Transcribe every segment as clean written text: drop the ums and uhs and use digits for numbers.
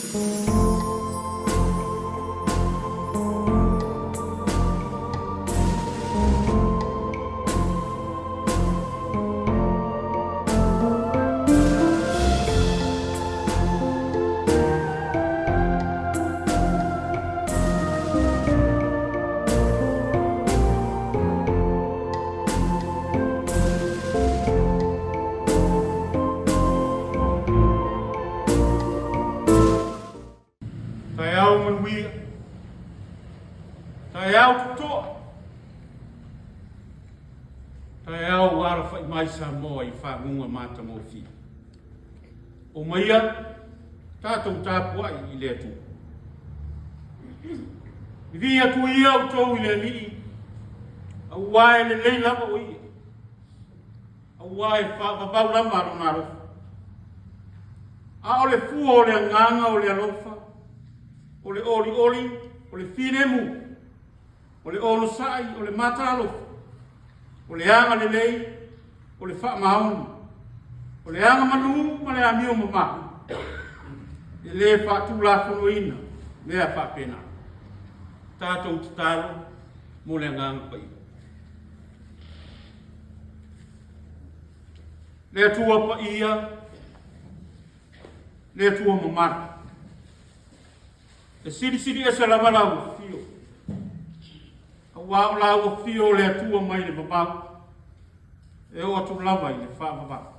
Taeao manuia, taeao totoa, taeao ua alafai mai Samoa i faguga matagofie. Omaia tatou tapuai i le Atua. Vivii atu ia outou i le Alii, auā e lelei lava o ia, auā e faavavau lava lona alofa. A o le fua o le agaga o le alofa, o le olioli, o le filemu, o le onosai, o le matalofa, o le agalelei, o le faamaoni, o le agamalu ma le amio mamalu, e le faatulafonoina mea faapena. Tatou tatalo mo le Agaga Paia. Le Atua paia, le Atua mamalu, e silisili ese lava lau afio, auā o lau afio o le Atua mai le vavau, e oo atu lava i le faavavau.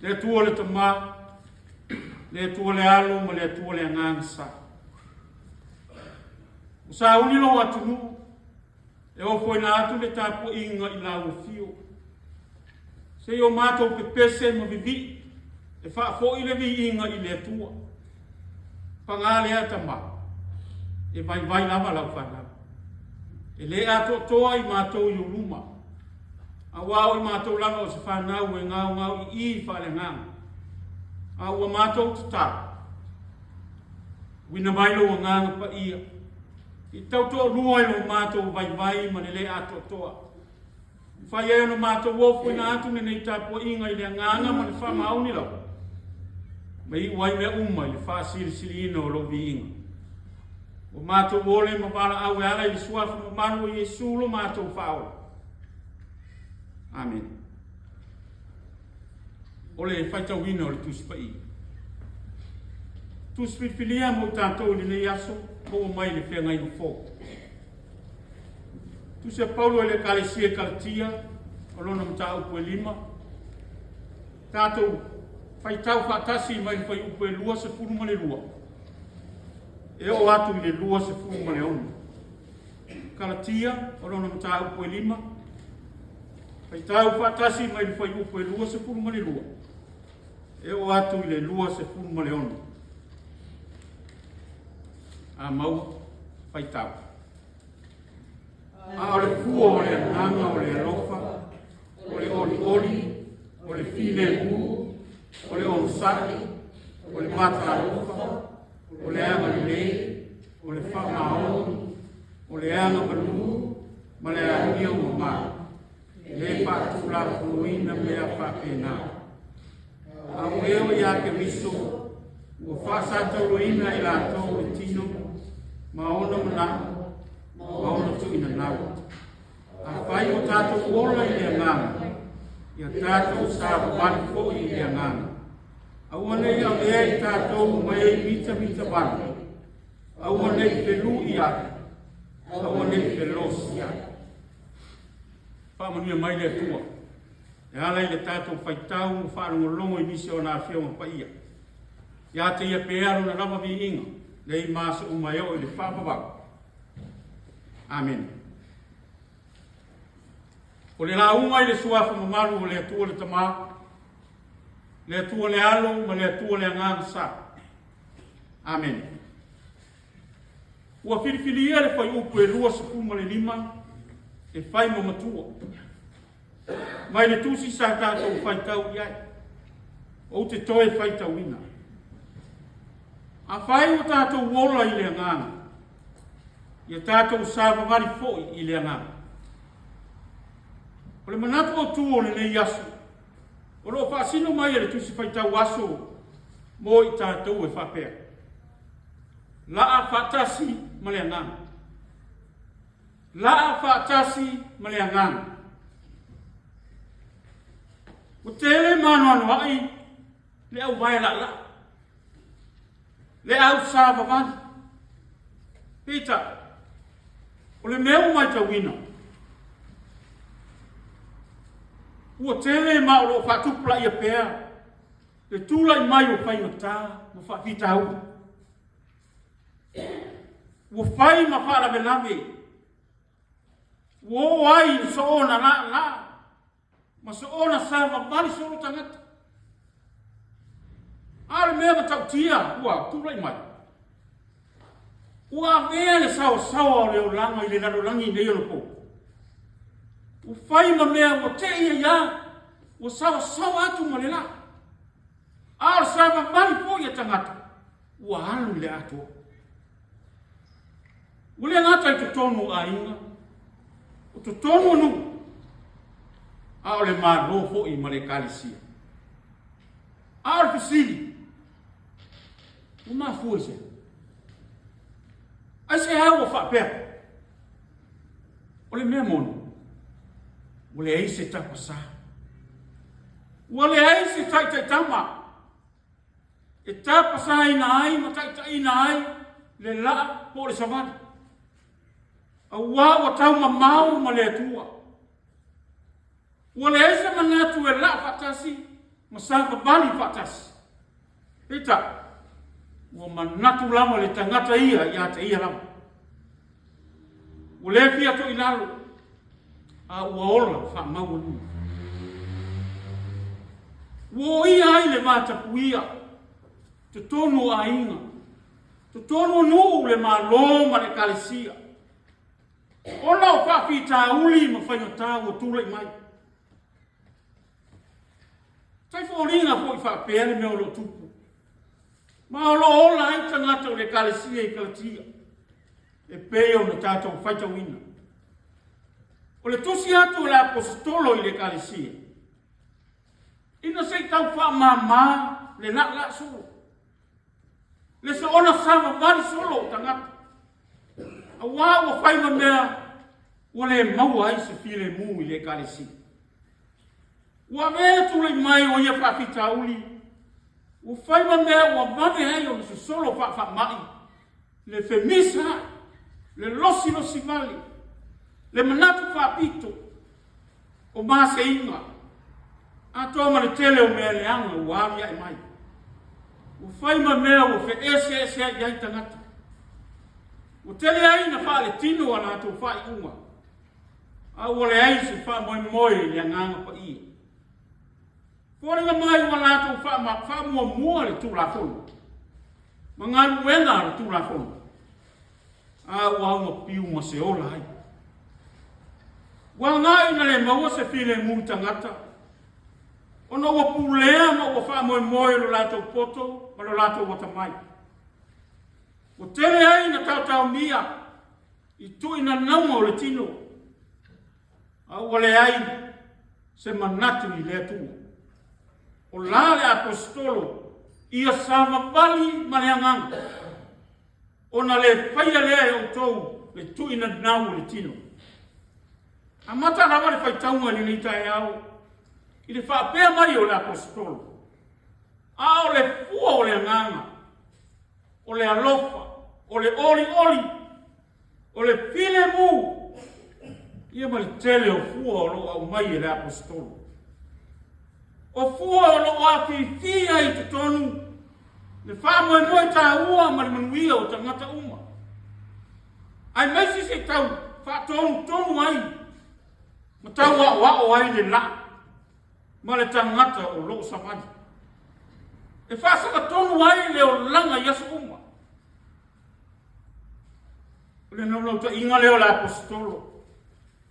Le Atua le Tama, le Atua le Alo ma le Atua le Agaga Sa. Ua sauni lou atunuu, e ofoina atu le tapuaiga i lau afio. Se i o matou pepese ma vivii e faafoi le viiga i le Atua. Paga lea Tama, e vaivai lava lau fanau. E le atoatoa i matou i ou luma, auā o i matou lava o se fanau e gaogao ii faaleagaga. A ua matou tatalo, uina mai lou Agaga Paia, i tautoalua i lo matou vaivai ma le le atoatoa. Mafai ai ona matou ofoina atu lenei tapuaiga i le agaga ma le faamaoni lava, ma iu ai mea uma i le faasilisiliina o lou viiga. Ua matou ole ma valaau e ala i le suafa mamalu o Iesu lo matou Faaola. Amene. O le faitauina o le Tusi Paia. Tusi filifilia mo tatou i lenei aso, maua mai le feagaiga fou. Tusi a Paulo i le Ekalesia i Kalatia, o lona mataupu e 5. Tatou faitau faatasi mai le fuaiupu e 22 e oo atu i le 26. Kalatia, o lona mataupu e 5. Faitau faatasi mai le fuaiupu e 22 e oo atu i le 26. A maua, faitau. A o le fua o le agaga o le alofa, o le olioli, o le filemu, o le onosai, o le matalofa, o le agalelei, o le faamaoni, o le agamalu ma le amio mamalu. E le faatulafonoina mea faapena. A o e o ia Keriso, ua faasataurina e latou le tino ma ona manao ma ona tuuinanau. Afai ua tatou ola i le agaga, ia tatou savavali foi i le agaga. Aua ne i avea i tatou ma e mitamitavale, aua ne i feluiai, aua ne i felosiai. Faamanuia mai le Atua e ala i le tatou faitau ma faalogologo i nisi o ana Afioga Paia. Ia te ia pea lona lava viiga, nei ma aso uma e oo i le faavavau. Amene. O le lauga i le suafa mamalu o le Atua le Tama, le Atua le Alo ma le Atua le Agaga Sa. Amene. Ua filifilia le fuaiupu e 25 e fai ma matua. Mai le tusi sa tatou faitau i ai, ou te toe faitauina. Afai ua tatou ola i le agaga, ia tatou savavali foi i le agaga. O le manatu autu o lenei aso, o lo o faasino mai e le tusi faitau aso. Mo i tatou e faapea, Laa faatasi ma le Agaga. Laa faatasi ma le Agaga. Ua tele ma anoanoai le auvae laalaa, le au savavali. Peitai, o le mea ua matauina, ua tele ma o lo o faatupulaia pea le tulai mai o faigata ma faafitauli. Ua fai ma faalavelave, ua oo ai i soona laalaa ma soona savavali solo tagata. A o le mea matautia ua tulai mai, ua avea le saosaoa o le olaga i le lalolagi nei onapo. Ua fai ma mea ua tei ai lava, ua saosaoa atu ma le la. A o le savavali foi a tagata, ua alu i le atoa. Ua le gata i totonu o aiga, o totonu o nuu, a o le Malo foi ma le Ekalesia. A o le fesili, ua mafua i se? Aisea ua faapea? O le mea moni, ua leai se tapasā. Ua leai se taitaitama e tapasaina ai ma taitaiina ai le laa po o le savali. Auā ua taumamao ma le Atua. Ua leai se manatu e laa faatasi ma savavali faatasi. Peitai, ua manatu lava le tagata ia ia te ia lava. Ua le fia toilalo, a ua ola faamaualuga. Ua oia ai le vatapuia, totonu o aiga, totonu o nuu, le Malo ma le Ekalesia, ona o faafitauli ma faigata ua tulai mai. Tai foliga foi faapea le mea o lo o tupu. Ma o lo o ola ai tagata o le Ekalesia i Kalatia, e pei ona tatou faitauina. O le tusi atu o le Aposetolo i le Ekalesia, ina se i tau faamama le laalaa solo, le soona savavali solo o tagata, auā ua fai ma mea ua le maua ai se filemu i le Ekalesia. Ua avea tulai mai o ia faafitauli, ua fai ma mea ua vave ai ona sosolo faafaamai, le femisa, le losilosi vale, le manatu faapito, o maseiga, atoa ma le tele o mea leaga ua aliae mai. Ua fai ma mea ua feeseeseai ai tagata. Ua tele ai na faaletino a latou faaiuga, a ua leai se faamoemoe i le Agaga Paia. Foliga mai ua latou faamuamua le Tulafono ma galuega a le Tulafono, a ua augapiu ma se ola ai. Ua agai ina le maua se filemu i tagata, ona ua pulea ma ua faamoemoe lo latou poto ma lo latou atamai. Ua tele ai na taotaomia i tuuinanauga o le tino, a ua leai se manatu i le Atua. O la le Aposetolo ia savavali ma le agaga, ona le faia lea e outou le tuuinanau o le tino. Amata lava le faitauga i lenei taeao i le faapea mai o le Aposetolo, a o le fua o le agaga, o le alofa, o le olioli, o le filemu, ia ma le tele o fua o lo o aumai e le Aposetolo. O fua o lo o afifia i totonu le faamoemoe taua ma le manuia o tagata uma, aemaise se tau faatonutonu ai ma tau aoao ai le laa ma le tagata o lo o savali. E faasagatonu ai le olaga i aso uma. O le naulautaiga lea o le Aposetolo,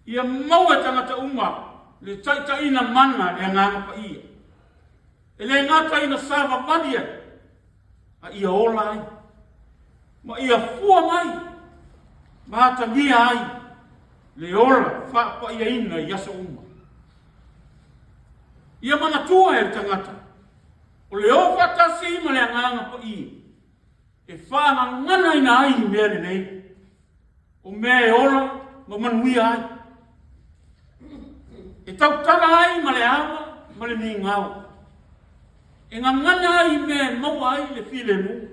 ia maua e tagata uma le taitaiina mana le Agaga Paia. E le gata ina savavali ai, a ia ola ai, ma ia fua mai, ma atagia ai le ola faapaiaina i aso uma. Ia manatua e le tagata, O le o faatasi ma le Agaga Paia e faagaganaina ai i mea lelei, o mea e ola ma manuia ai. E tautala ai ma le ava ma le migao. E gagana ai i mea e maua ai le filemu,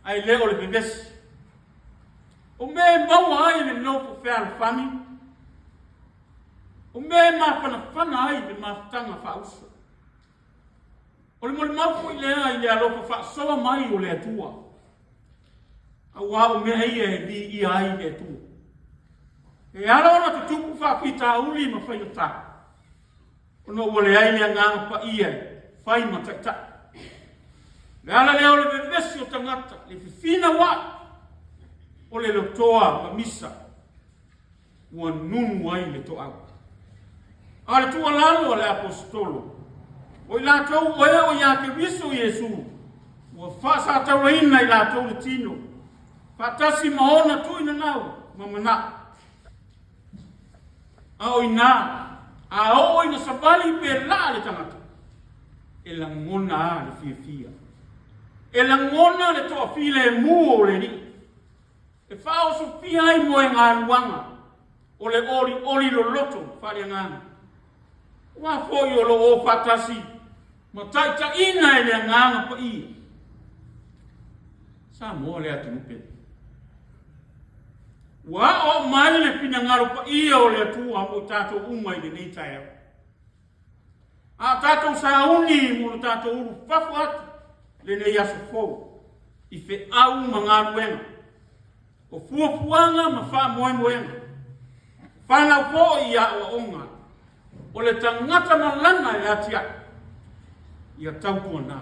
ae le o le vevesi. O mea e maua ai le nofo fealofani, o mea e mafanafana ai le mafutaga faauso. O le molimau foi lea i le alofa faasoa mai o le Atua, aua o mea ia e viia ai le Atua. E ala ona tutupu faafitauli ma faigata, ona ua leai le Agaga Paia e fai ma taitai. O le ala lea o le vevesi o tagata, le fefinauai, o le lotoa ma misa ua nunu ai le toau. A o le tuualalo a le Aposetolo, o i latou o e o ia Keriso Iesu, ua faasatauraina i latou le tino, faatasi ma ona tuuinanau ma manao. A o inā, a oo ina savali pe laa le tagata, e lagona a le fiafia. E lagona le toafilemu o le Alii. E faaosofia ai moegaluaga o le olioli loloto faaleagaga. Aua foi o lo o faatasi ma taitaiina e le Agaga Paia. Samoa le atunuu pele. Ua aoao mai le finagalo paia o le Atua mo i tatou uma i lenei taeao. A o tatou sauni mo lo tatou ulu fafo atu lenei aso fou i feau ma galuega, o fuafuaga ma faamoemoega, fanau foi i aoaoga, o le tagata malana e atiae, ia tautuana.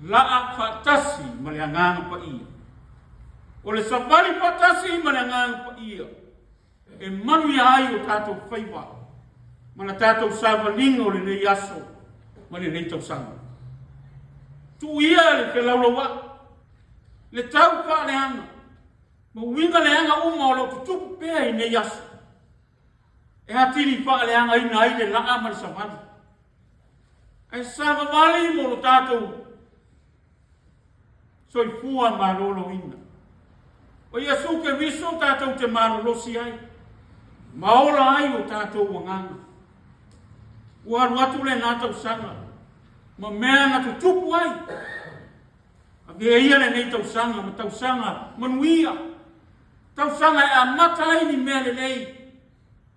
Laa faatasi ma le Agaga Paia. O le savali faatasi ma le Agaga Paia e manuia ai o tatou faiva ma la tatou savaliga o lenei aso ma lenei tausaga. Tuu ia le felaulauai, le tau faaleaga, ma uiga leaga uma o lo o tutupu pea i nei aso, e atili faaleagaina ai le laa ma le savali. Ae savavali mo lo tatou soifua maloloina. O Iesu Keriso tatou te malolosi ai, ma ola ai o tatou agaga. Ua alu atu lena tausaga, ma mea na tutupu ai. Avea ia lenei tausaga ma tausaga manuia, tausaga e amata ai ni mea lelei,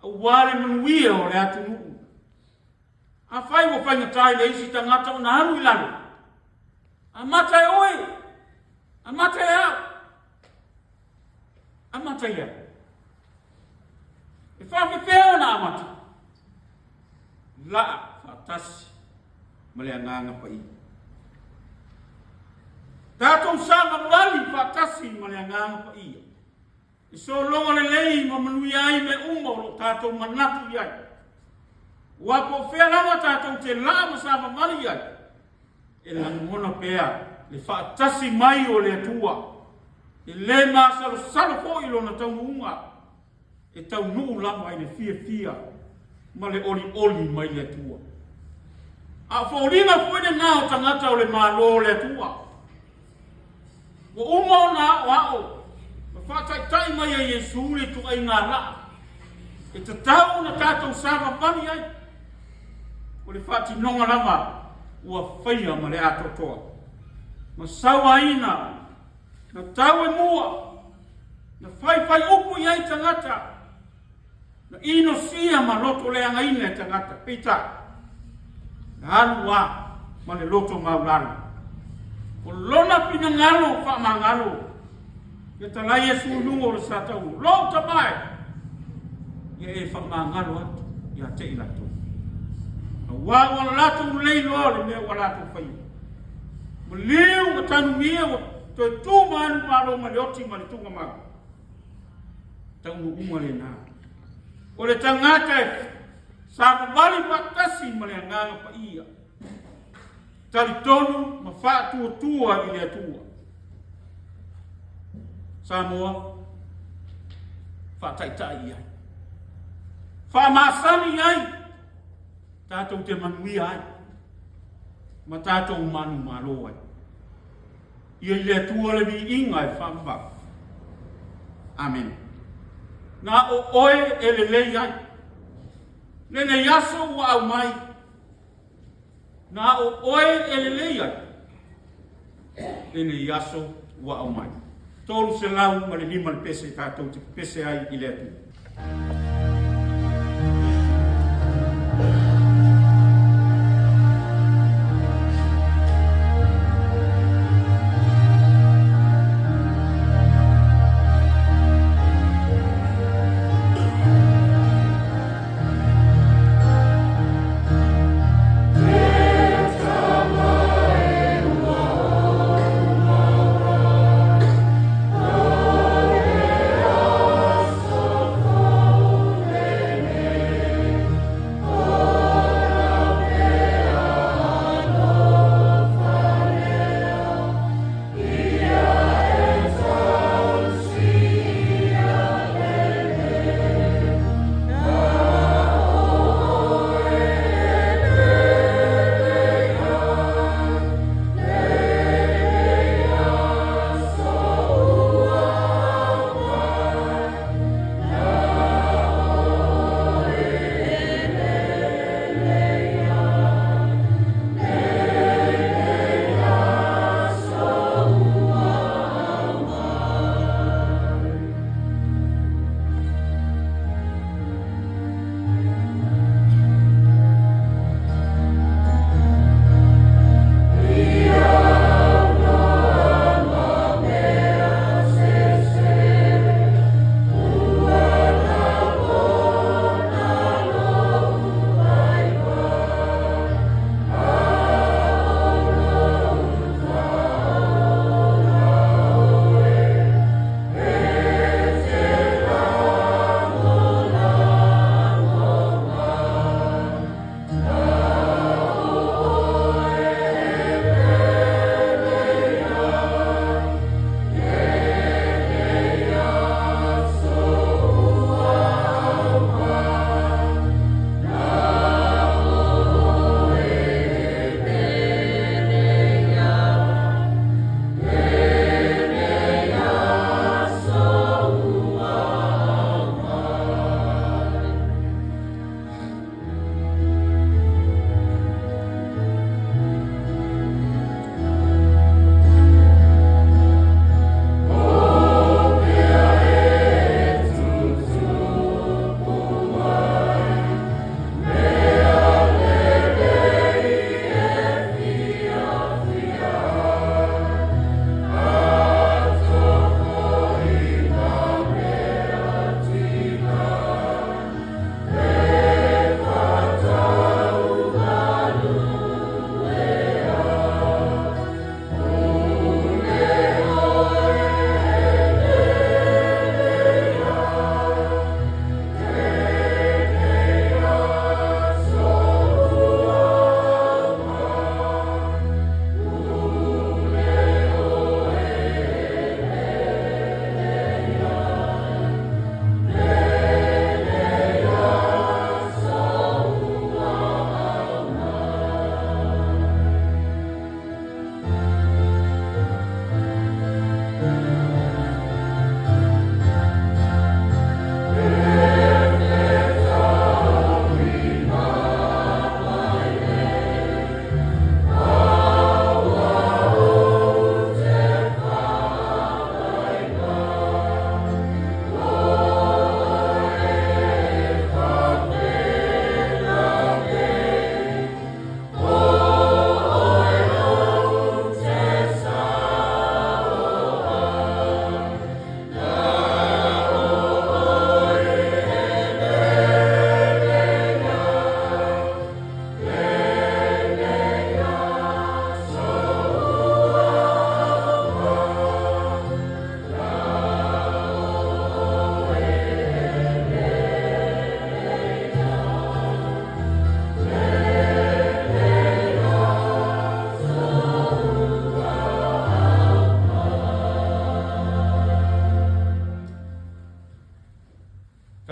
aua le manuia o le atunuu. Afai ua faigata i le isi tagata ona alu i lalo, amata e oe, amata e au, amata i au. E faafefea ona amata? Laa faatasi ma le Agaga Paia. Tatou savavali faatasi ma le Agaga Paia. E sologa lelei ma manuia ai mea uma o lo o tatou manatu i ai. Aua po o fea lava tatou te laa ma savavali i ai, e lagona pea le faatasi mai o le Atua, e le masalosalo foi lona taunuuga, e taunuu lava i le fiafia ma le olioli mai le Atua. A o foliga foi lena o tagata o le Malo o le Atua. Ua uma ona aoao ma faataitai mai e Iesu le ituaiga laa e tatau ona tatou savavali ai. O le faatinoga lava ua faia ma le atoatoa ma sauaina na tau e mua na faifai upu i ai tagata Na inosia ma loto leagaina e tagata, peitai, na alu a ma le loto maulalo. O lona finagalo faamagalo, ia talai Iesu i luga o le sataua, Lou tama e, ia e faamagalo atu ia te i latou. Aua ua latou lelei loa le mea ua latou faia. Maliu ma tanumia ua toe tu ma alu malo ma le oti ma le tugamau. Taunuuga lena. O le tagata e savavali faatasi ma le Agaga Paia, talitonu ma faatuatua i le Atua. Samoa, faataitai i ai. Faamasani i ai, tatou te manuia ai. ma tatou manumalo ai. Ia i le Atua le viiga e faavavau. Amene. Na o oe e lelei ai. Lenei aso ua aumai. Na o oe e lelei ai. Lenei aso ua aumai. 305 le pese tatou te pepese ai i le Atua.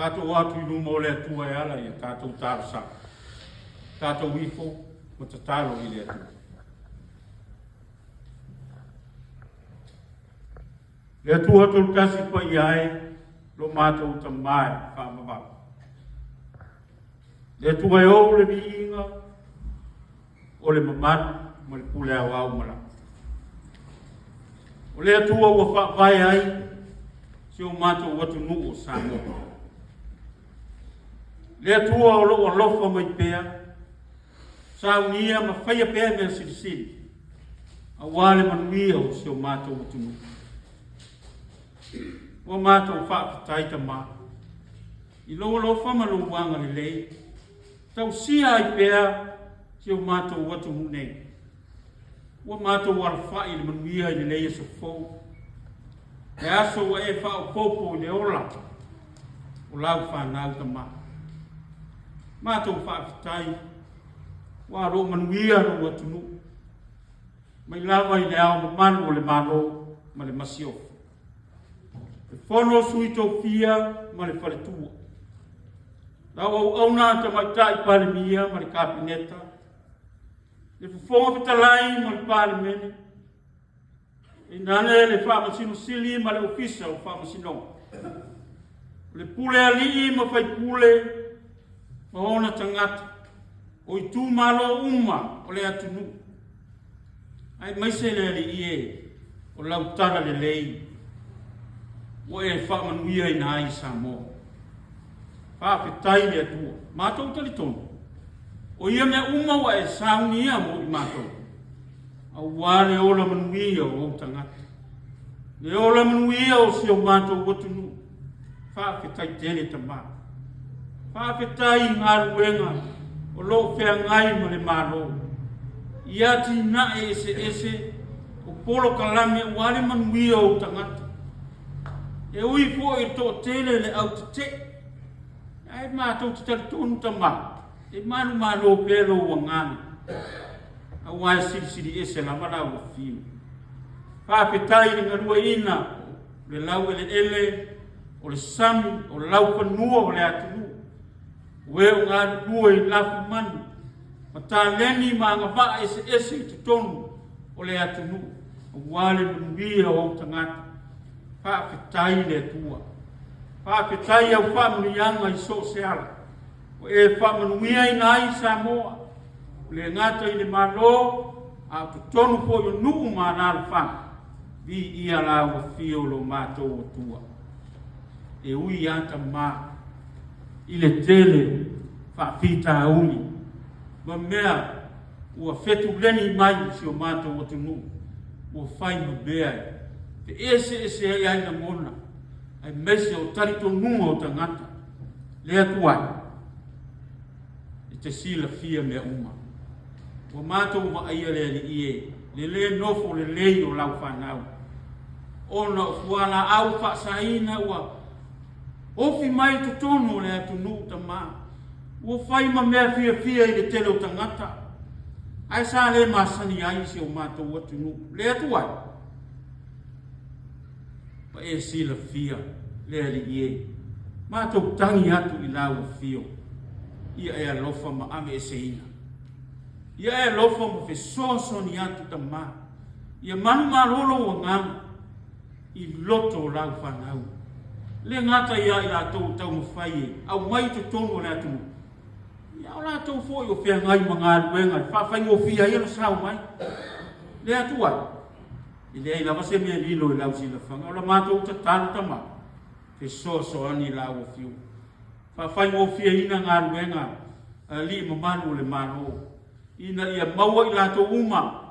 Tatou o atu i luma o le Atua e ala i a tatou talosaga. Tatou ifo ma tatalo i le Atua. Le Atua Tolutasi paia e, lo matou Tama e faavavau. Le Atua e ou le viiga, o le mamalu ma le pule aoao ma lapa. O le Atua ua faavae ai si o matou atunuu o Samoa. Le Atua o lou alofa mai pea, saunia ma faia pea mea silisili, aua le manuia o si o matou atunuu. Ua matou faafetai Tama, i lou alofa ma lou agalelei, tausia ai pea si o matou atunuu nei. Ua matou alafai i le manuia i lenei aso fou, le aso ua e faaopoopo i le ola o lau fanau Tama. Matou faafetai, ua o lo o manuia lou atunuu, mai lava i le ao mamalu o le Malo ma le Masiofo, le Fono a Sui Tofia ma le Faletua, lau auauna Tamaitai Palemia ma le Kapeneta, le Fofoga Fetalai ma le Palemene, inane le Faamasino Sili ma le Ofisa o Faamasinoga, le Pule Alii ma Faipule ma ona tagata o itumalo uma o le atunuu, aemaise le Alii e o lau tala lelei ua e faamanuiaina ai Samoa. Faafetai le Atua. Matou talitonu, o ia mea uma ua e saunia mo i matou, aua le ola manuia o ou tagata, le ola manuia o si o matou atunuu. Faafetai tele Tama. Faafetai i galuega o lo o feagai ma le Malo i atinae eseese o polokalame aua le manuia o ou tagata. E ui foi i le toatele le au tetee, ae matou te talitonu Tama, e manumalo pea lou agaga, aua e silisili ese lava lau afio. Faafetai i le galueaiina o le laueleele, o le sami, o laufanua o le atunuu, o e o galulue i lafumanu, ma taleni ma agavaa eseese i totonu o le atunuu, aua le manuia o ou tagata. Faafetai le Atua. Faafetai i au faamanuiaga i so o se ala. Ua e faamanuiaina ai Samoa, ua le gata i le Malo, a o totonu foi o nuu ma alaalafaga. Viia lau afio lo matou Atua. E ui lava Tama i le tele faafitauli ma mea ua fetuleni mai i si o matou atunuu, ua fai ma mea e feeseeseai ai lagona, aemaise o talitonuga o tagata. Le Atua e, e te silafia mea uma. Ua matou vaaia le Alii e, le lē nofo lelei o lau fanau, ona o fualaau faasaina ua ofi mai i totonu o le atunuu Tama, ua fai ma mea fiafia i le tele o tagata, ae sa le masani ai si o matou atunuu. Le Atua e, ua e silafia le Alii e, matou tagi atu i lau afio, ia e alofa ma aveeseina. Ia e alofa ma fesoasoani atu Tama, ia manumalo lou agaga i loto o lau fanau. Le gata ia i latou o taumafai e aumai i totonu o le atunuu, ia o latou foi o feagai ma galuega e faafaigofie ai ona sao mai. Le Atua e, e leai lava se mea lilo i lau silafaga, o la matou tatalo Tama, fesoasoani i lau afioga. Faafaigofieina galuega a alii mamalu o le Malo, ina ia maua i latou uma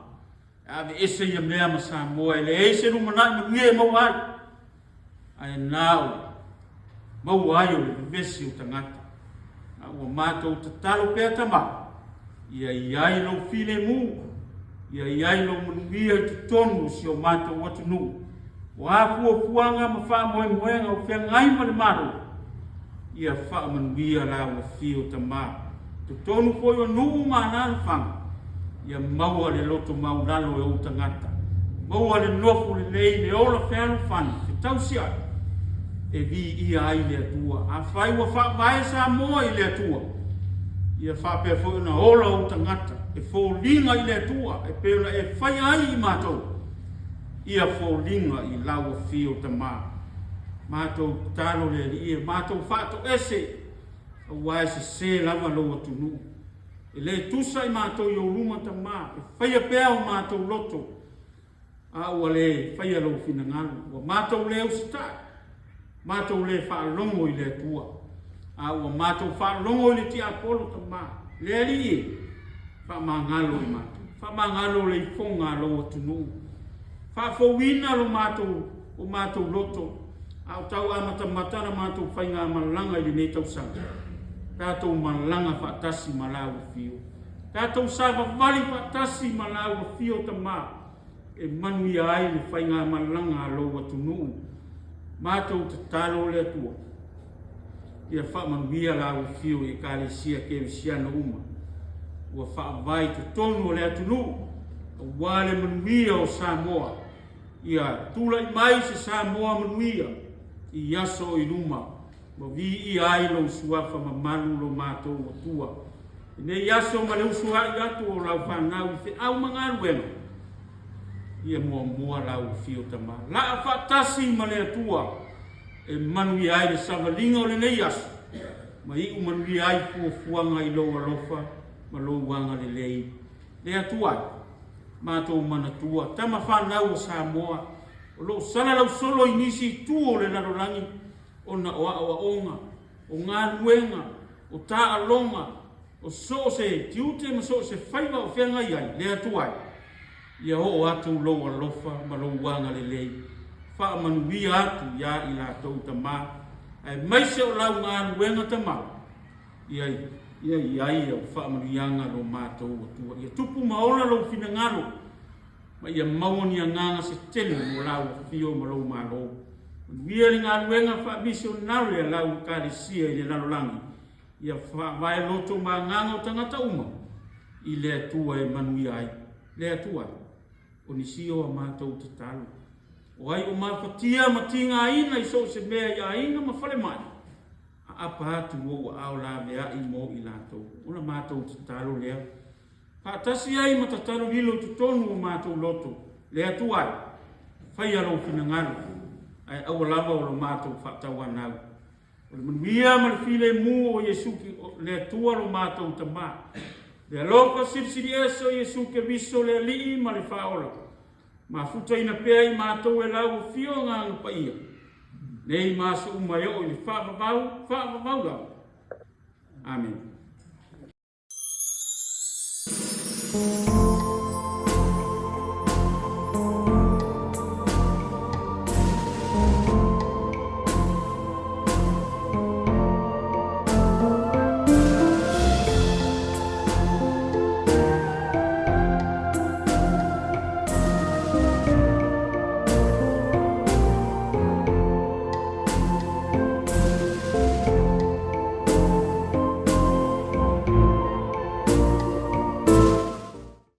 e aveese ia mea ma Samoa e leai se lumanai manuia e maua ai, ae na o maua ai o le vevesi o tagata. A ua matou tatalo pea Tama, ia i ai lou filemu, ia i ai lou manuia i totonu o si o matou atunuu. O a fuafuaga ma faamoemoega o feagai ma le Malo, ia faamanuia lau afio Tama, totonu foi o nuu ma alaalafaga, ia maua le loto maulalo e ou tagata, maua le nofo lelei, le ola fealofani, fetausiai, e viia ai le Atua. Afai ua faavae Samoa i le Atua, ia faapea foi ona ola ou tagata e foliga i le Atua e pei ona e faia ai i matou. Ia foliga i lau afio Tama. Matou tatalo le Alii e matou faatoese aua e sese lava lou atunuu. E le tusa i matou i ou luma Tama, e faia pea o matou loto, a ua le faia lou finagalo. Ua matou le usitai, matou le faalogo i le Atua, a ua matou faalogo i le tiapolo Tama, le Alii e, faamagalo i matou. Faamagalo le ifoga a lou atunuu. Faafouina lo matou, o matou loto, a o tau amatamata la matou faigamalaga i lenei tausaga. Tatou malaga faatasi ma lau afio. Tatou savavali faatasi ma lau afio Tama, e manuia ai le faigamalaga a lou atunuu. Matou tatalo le Atua, ia faamanuia lau afio i Ekalesia Kerisiano uma ua faavae i totonu o le atunuu aua le manuia o Samoa. Ia tulai mai se Samoa manuia i aso o i luma ma viia ai lou suafa mamalu lo matou Atua. I nei aso ma le usuai atu o lau fanau i feau ma galuega, ia muamua lau afio Tama. Laa faatasi ma le Atua e manuia ai le savaliga o lenei aso, ma iu manuia ai fuafuaga i lou alofa ma lou agalelei. Le Atua e, matou manatua, tama fanau o Samoa, o lo o salalau solo i nisi itu o le lalolagi ona o aoaoga, o galuega, o taaloga, o so o se tiute ma so o se faiva o feagai ai, le Atua e, ia oo atu lou alofa ma lou agalelei, faamanuia atu iā i latou tama, aemaise o lau galuega tamau, ia ia i ai au faamanuiaga lo matou Atua. Ia tupu ma ola lou finagalo, ma ia maua ni agaga se tele mo lau afio ma lou Malo. Manuia le galuega faamisionare a lau Ekalesia i le lalolagi, ia faavae loto ma agaga o tagata uma i le Atua e manuia ai. Le Atua, o nisi o a matou tatalo. O ai o mafatia ma tigaina i so o se mea i aiga ma falemai, aapa atu ou aao laveai mo i latou. O la matou tatalo lea. Faatasi ai ma tatalo lilo i totonu o matou loto, le Atua e, faia lou finagalo, ae aua lava o lo matou faatauanau. O le manuia ma le filemu o Iesu le Atua lo matou Tama, le alofa silisili ese o Iesu Keriso le Alii ma le Faaola, mafutaina pea i matou e lau afio Agaga Paia, nei ma aso uma e oo i le faavavau, faavavau lava. Amene.